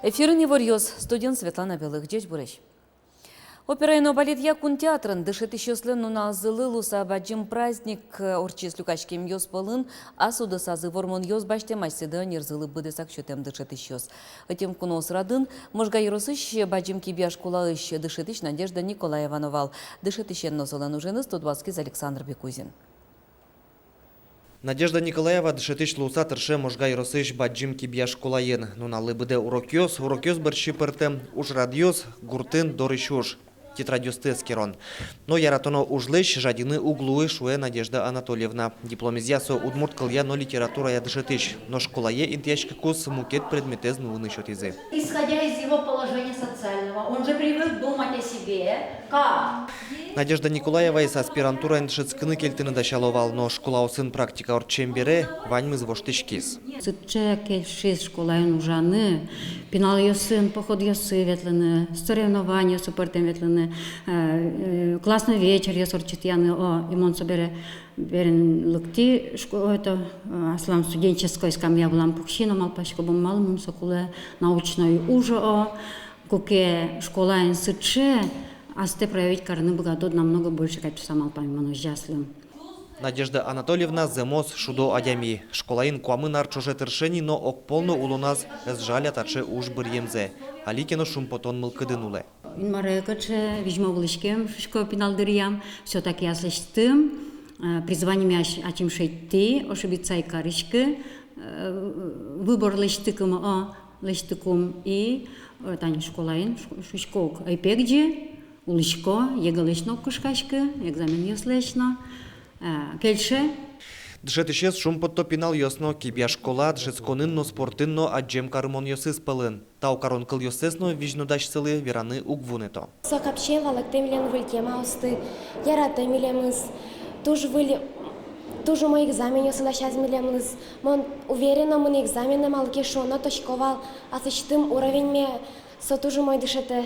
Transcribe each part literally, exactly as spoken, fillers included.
Эфирын иворъёс, студиын Светлана Белых. Ӟечбуресь! Операя но балетъя кун театрын дышетӥсьёслэн нуналзылы луыса бадӟым праздник, э, ортчиз. Люкаськемъёс пӧлын ас удысазы вормонъёс басьтэм асьсэды ӧнерзылы быдэсак сётэм дышетӥсьёс. Ӧтем куноос радын Можга ёросысь Бадӟым Кибья школаысь дышетӥсь Надежда Николаева но вал. Дышетӥсен но солэн уженыз тодматскиз Александр Бекузин. Надежда Николаева дышетӥсь луыса тырше Можга ёросысь Бадӟым Кибья школаын. Нуналлы быдэ урокъёс, урокъёс бӧрсьы пӧртэм ужрадъёс, гуртын дорысь уж, тетрадьёсты эскерон. Но яратоно ужлэсь жадьыны уг луы, шуэ Надежда Анатольевна. Дипломезъя со удмурт кылъя но литературая дышетӥсь. Но школае интыяськыкуз мукет предметэз нуыны сётӥзы. Исходя из его положения социального, он же привык думать о себе, как Надежда Николаеваез аспирантураын дышетскыны кельтыны дасяло вал, но школаосын практика ортчем бере ваньмыз воштӥськиз. Сыӵе кельшиз школаын ужаны, пиналъёсын походъёсы ветлыны, соревнованиосы пӧртэм ветлыны, э, э, классный вечеръёс ортчытъяны, о, и мон собере берен лыктӥ шко-, это, э, аслам студенческой скамья вылам пукси но малпасько, бон малы мыным со кулэ научной уж, о, куке школаын сыӵе, астэ проявить карыны быгатод намного больше, кадь шуса малпамын мон озьы аслым. Надежда Анатольевна зэмос шудо адями. Школаын куамын ар ӵоже тырше ни, но огпол но улоназ ӧз жаля таӵе уж быръемзэ. Али ке но шумпотон мылкыдын улэ. Инмаре кыӵе визьмо вылӥськем, шуисько, пинал дыръям, всё-таки аслэсьтым, э, призваниме ась-, ачим шедьтӥ, ошибиться ик кариськы, э, выбор лэсьтыкум, о, лэсьтыкум и, э, тани школаын, шу-, шуисько ук, ӧй пегӟы, улӥсько, ЕГЭ-лэсь но кышкаськы, экзаменъёслэсь но, э, кельше. Дышетӥсез шумпотто пиналъёс но. Кибья школа дышетсконын но, спортын но адӟем карымонъёсыз пӧлын. Тау карон кылъёссэс но визьнодасьсылы вераны уг вунэто. Со капчиен валэктэ милем выль темаосты, яратэ милемыз. Туж выль, туж умой экзаменъёсы дасяз милемыз. Мон уверена, мынэ экзаменэ, малы ке шуоно, тодӥсько вал, аслэсьтым уровеньме со туж умой дышетэ.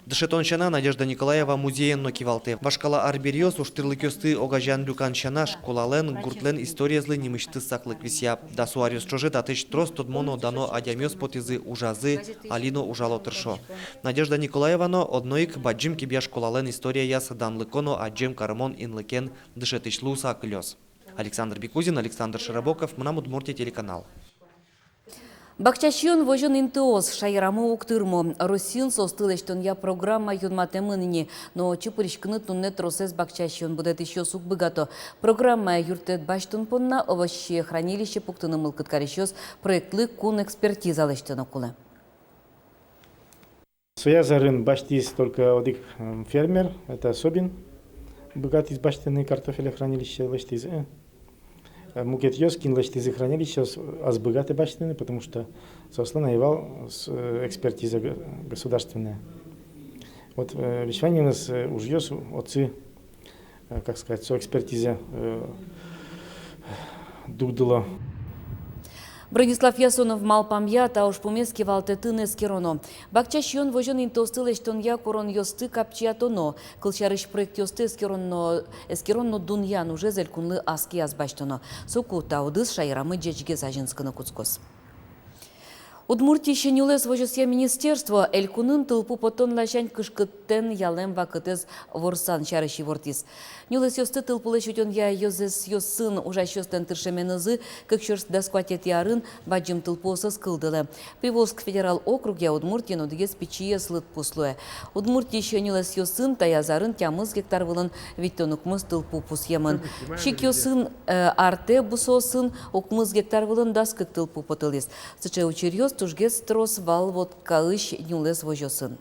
Дышетон сяна Надежда Николаева музеен но кивалтэ. Вашкала арбериос ужтӥрлыкъёсты огазеян люкан сяна, школалэн, гуртлэн историезлы нимысьтыз саклык висъя. Дасо аръёс ӵоже татысь трос тодмо но дано адямиос потӥзы, ужазы, али но ужало, тыршо. Надежда Николаева но одно ик Бадӟым Кибья школалэн историяяз данлыко но адӟем карымон инлыкен дышетӥсь луыса акылёз. Александр Бекузин, Александр Широбоков, «Мынам Удмуртие» телеканал. Бакча сиён возён интыос шаерамы уг тырмо. Россиын соосты лэсьтонъя программа юнматэмын ини, но отчы пыриськыны туннэ тросэз бакча сиён будэтӥсьёс уг быгато. Программая юрттэт басьтон понна овощехранилище пуктыны мылкыд карисьёс проектлы кун экспертиза лэсьтоно кулэ. Соя азьын басьтӥз только одӥг, м, фермер, это Собин. Быгатӥз басьтыны, картофелехранилище лэсьтӥз, э. Э, мукетъёс, кин лэсьтӥзы хранилищеос, ӧз быгатэ басьтыны, потому что соослэн ӧй вал с-, э, экспертиза г-, государственная. Вот, э, весь ваньмыз, э, ужъёс отчы, э, как сказать, со экспертиза, э, дугдыло. Бронислав Ясунов малпамъя, та ужпумез кивалтэтын эскероно. Бакча сиён возён интыосты лэсьтонъя куронъёсты капчиятоно. Кылсярысь, проектъёсты эскерон но, эскерон но дунъян ужез элькунлы ас кияз басьтоно. Соку та удыс шаерамы ӟечгес азинскыны кутскоз. Удмуртиысь нюлэс возёсъя министерство элькунын тылпу поттон ласянь кышкыттэн ялэм вакытэз ворсан сярысь ивортӥз. Нюлэсъёсты тылпулэсь утёнъя ёзэсъёсын ужасьёслэн тыршеменызы кык сюрс дас куатетӥ арын бадӟым тылпуосыз кылдылэ. Приволжск федерал округъя Удмуртиын одӥгез пичиез лыдпус луэ. Удмуртиысь нюлэсъёсын таяз арын тямыс гектар вылын витьтон укмыс тылпу пусъемын. Чикъёсын, э, артэ бусыосын укмыс гектар вылын дас кык тылпу потылӥз. Сыӵе учыръёс тужгес трос вал Воткаысь нюлэс возёсын.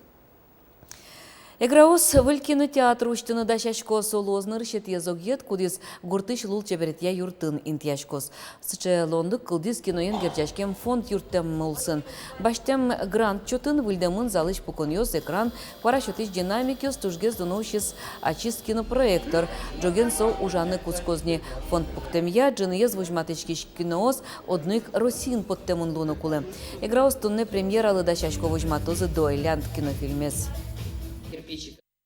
Эграос выль кинотеатр усьтыны дасяськоз. Со луоз нырысетӥез огъет, кудӥз гуртысь лулчеберетъя юртын интыяськоз. Сыӵе луонлык кылдӥз киноен герӟаськем фонд юрттэммы улсын. Басьтэм грант чотын выльдэмын залысь пуконъёс, экран, куара сётӥсь динамикъёс, тужгес дуно усиз ачиз кинопроектор. Ӝоген со ужаны кутскоз ни. Фонд пуктэмъя ӝыныез возьматӥськись киноос одно ик Россиын поттэмын луыны кулэ. Эграос туннэ премьералы дасясько, возьматозы «Дуэлянт» кинофильмез.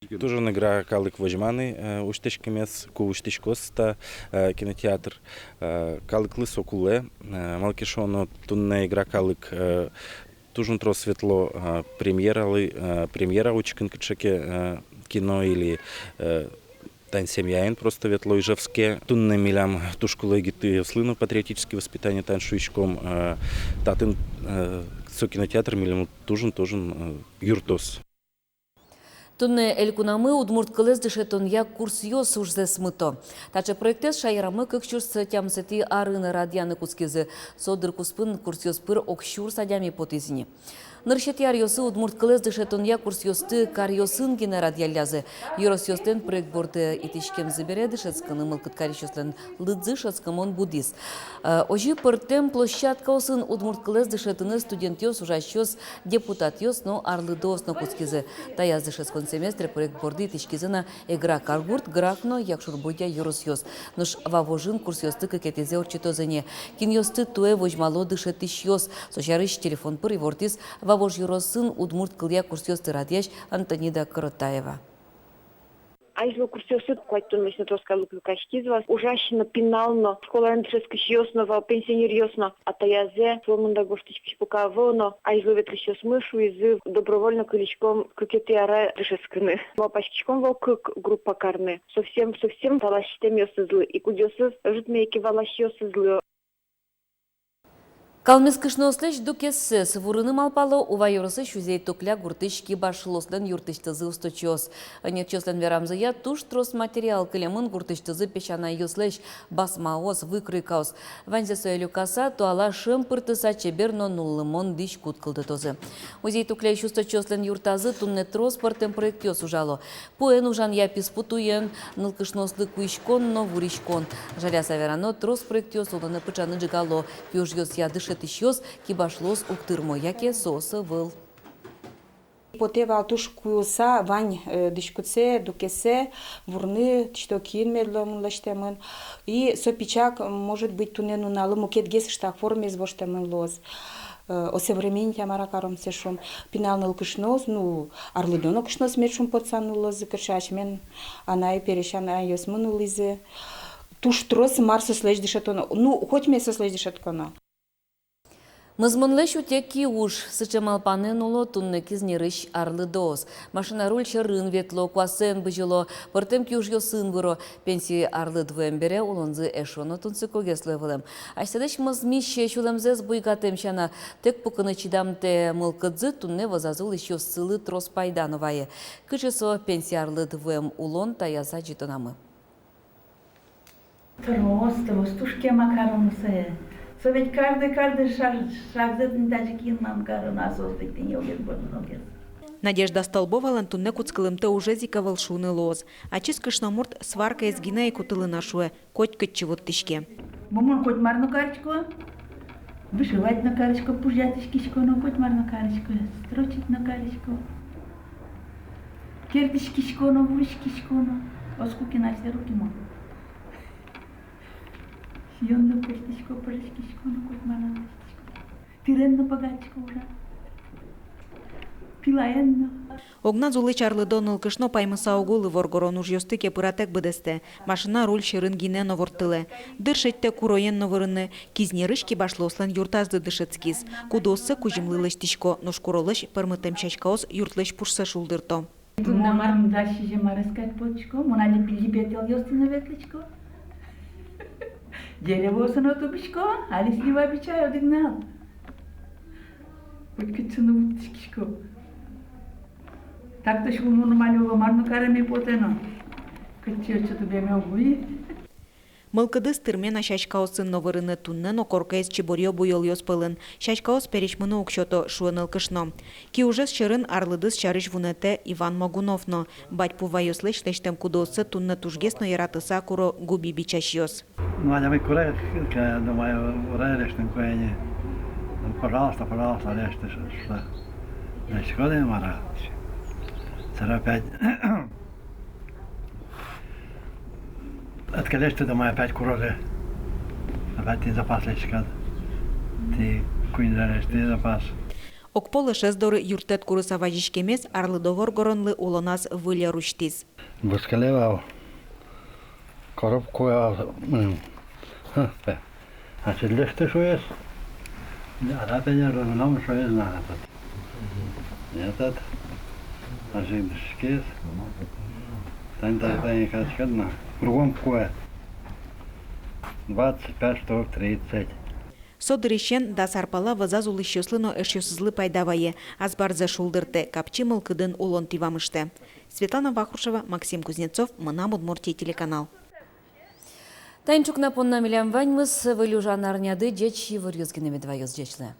Туж ик эгра калык возьманы, э, усьтӥськемез, ку усьтӥськоз та, э, кинотеатр, э, калыклы со кулэ, э, малы ке шуоно туннэ эгра калык, э, Туж трос ветло, а, премьералы, а, премьера учкыны кыӵе ке, а, кино или, а, тань семьяен просто ветло Ижевске. Туннэ милям туж кулэ егитъёслы но патриотическое воспитание, тань шуиськом, а, татын, а, со кинотеатр милемлы туж, туж, а, юрттоз. Туннэ элькунамы удмурт кылэз дышетонъя курсъёс ужзэс мыто. Таӵе проектэз шаерамы кык сюрс тямысэтӥ арын радъяны кутскизы. Со дыр куспын курсъёс пыр ог сюрс адями потӥз ини. Нырысетӥ аръёсы удмурт кылэз дышетонъя курсъёсты каръёсын гинэ радъяллязы. Ёросъёслэн проект борды итӥськемзы бере дышетскыны мылкыд карисьёслэн лыдзы шӧдскымон будӥз. Э, озьы пӧртэм площадкаосын удмурт кылэз дышетыны студентъёс, ужасьёс, депутатъёс но арлыдоос но кутскизы. Таяз дышетскон семестре проект борды итӥськизы на Эгра каргурт, Грах но Якшур-Бӧдья ёросъёс. Нош Вавожын курсъёсты кыкетӥзэ ортчытозы ини. Кинъёсты туэ возьмало дышетӥсьёс? Со сярысь телефон пыр ивортӥз Вавож ёросын удмурт кылъя курсъёсты радъясь Антонида Коротаева. Азьло курсъёсты куатьтонлэсь но трос калык люкаськиз вал. Ужась но, пинал но, школаын дышетскисьёс но вал, пенсионеръёс но. А таязэ сомында гожтӥськись пока ӧвӧл но, азьло ветлӥсьёсмы шуизы: добровольно кылиськом кыкетӥ ара дышетскыны. Малпаськиськом вал кык группа карны. Совсем, совсем валасьтэмъёсызлы, и кудъёсыз ӧжытме ик валасьёсызлы. Калмез кышноослэсь дукессэс вурыны малпало Ува ёросысь Узей-Тукля гуртысь кибашлыослэн юртысьтызы усточиос. Ӧнерчиослэн верамзыя, туж трос материал кылемын гуртысьтызы песянайёслэсь: басмаос, выкройкаос. Ваньзэ сое люкаса, туала шӧм пыртыса, чебер но нуллымон дӥськут кылдытозы. Узей-Тукляысь усточиослэн юртазы туннэ трос пӧртэм проектъёс ужало. Пуэн ужанъя писпу туен, нылкышноослы куиськон но вуриськон. Жаляса верано, трос проектъёс улонэ пыӵаны ӝегало. Киужъёсъя дышетӥсьёс, кибашлыос уг тырмо яке соос ӧвӧл. Потэ вал туж куыса вань, э, дӥськутсэ, дукессэ вурыны, тӥни со киын мед луэмын, лэсьтэмын. И со пичак, может быть, туннэ нуналлы мукетгес ыштак формаез воштэмын луоз. Э, осовременить-а, мар-а каром сое, шуом, пинал нылкышноос, ну, арлыдо нылкышноос мед, шуом, потса нуллозы, кыӵе асьмелэн анай-пересь анайёсмы нуллӥзы. Туж трос мар соослэсь дышетоно, ну, котьме соослэсь дышетоно. Мӧзмонлэсь утё киуж. Сыӵе малпанэн уло туннэ Кизнерысь арлыдоос. Машина руль сьӧрын ветло, куасэн бызьыло, пӧртэм киужъёсын выро. Пенсие арлыд вуэм бере улонзы эшшо но тунсыкогес луэ вылэм. Асьсэлэсь мӧзмись сюлэмзэс буйгатэм сяна, тэк пукыны чидамтэ мылкыдзы туннэ вӧзазы улӥсьёссылы трос пайда но вае. Кыӵе со пенсие арлыд вуэм улон, таяз адӟытонамы. Трос, трос туж кема кароно сое. Со ведь каждый, каждый шаг, шагзэ тӥни тазьы киын мар кароно, а соос ведь тӥни огез бордын огез. Надежда Столбовалэн туннэ кутскылымтэ ужез ик ӧвӧл шуыны луоз. Ачиз кышномурт сваркаез гинэ ик утылы на, шуэ, котькытчы вуттӥське. Бумын коть мар но карисько, вышивать но карисько, пужъятӥськисько но, коть мар но карисько, строчить но карисько, кертӥськисько но, вуриськисько но. Оскуки на асьсэ руки мон. Сиён но кертӥсько, пыриськисько но, коть мар но лэсьтӥсько. Тӥрен но быгатӥсько ужа. Пилаен но. Огназ улӥсь арлыдо нылкышно паймыса уг улы, воргорон ужъёсты ке пыратэк быдэстэ. Машина руль сьӧрын гинэ но ворттылэ. Дыр шедьтэ куроен но вырыны, Кизнерысь кибашлыослэн юртазы дышетскиз. Кудооссэ кузьымлы лэсьтӥсько, нош куролэсь пӧрмытэм сяськаос юртлэсь пушсэ шулдырто. Туннэ мар, дас сизьым арес кадь потӥсько, мон али пилипетэлъёсты но ветлӥсько. Деревосы но тубисько, али слива бичай одӥг нал. Котькытчы но вуттӥськисько. Так-то сюлмы нормально уло, мар но кареме потэ но. Кытчы отчы тубеме уг луы. Мылкыдыз тырме на сяськаосын но вырыны, туннэ но коркаез чиборъё буёлъёс пӧлын. Сяськаос пересьмыны уг сёто, шуэ нылкышно. Киужез сьӧрын арлыдыз сярысь вунэтэ Иван Могунов но. Бадьпу ваёслэсь лэсьтэм кудооссэ туннэ тужгес но яратыса куро губи бичасьёс. Ну, адями куре, ке, думаю, уре лэсьтыны куэ ини. Ну, пожалуйста, пожалуйста, лэсьты, шуса. Лэсьтӥсько ини, мар-а. Сэре опять. Ӧд ке лэсьты, думаю, опять курозы. Опять тӥни запас лэсьтӥськод. Тӥ куинь доры лэсьтӥ запас. Огпол эшез доры юрттэт курыса вазиськемез арлыдо воргоронлы улоназ выль ӧр усьтӥз. Бускеле вал. Коробка вал. М. Ха, пе. Ачид лэсьты шуиз. Да, да, пе, не, ну, шуиз, на, этот. Этот ожидышкиз. Тань, тань, тань, качкадна. Кругом куэ. Двадцать пять часов тридцать. Со дырысен дас ар пала вӧзаз улӥсьёслы но эшъёсызлы пайда вае, азбарзэ шулдыртэ, капчи мылкыдын улон тӥ вамыштэ. Светлана Вахрушева, Максим Кузнецов, «Мынам Удмуртие» телеканал. Тань ӵукна понна милям ваньмыз. Выль ужан арняды ӟеч иворъёс гинэ мед ваёз. Ӟеч луэ.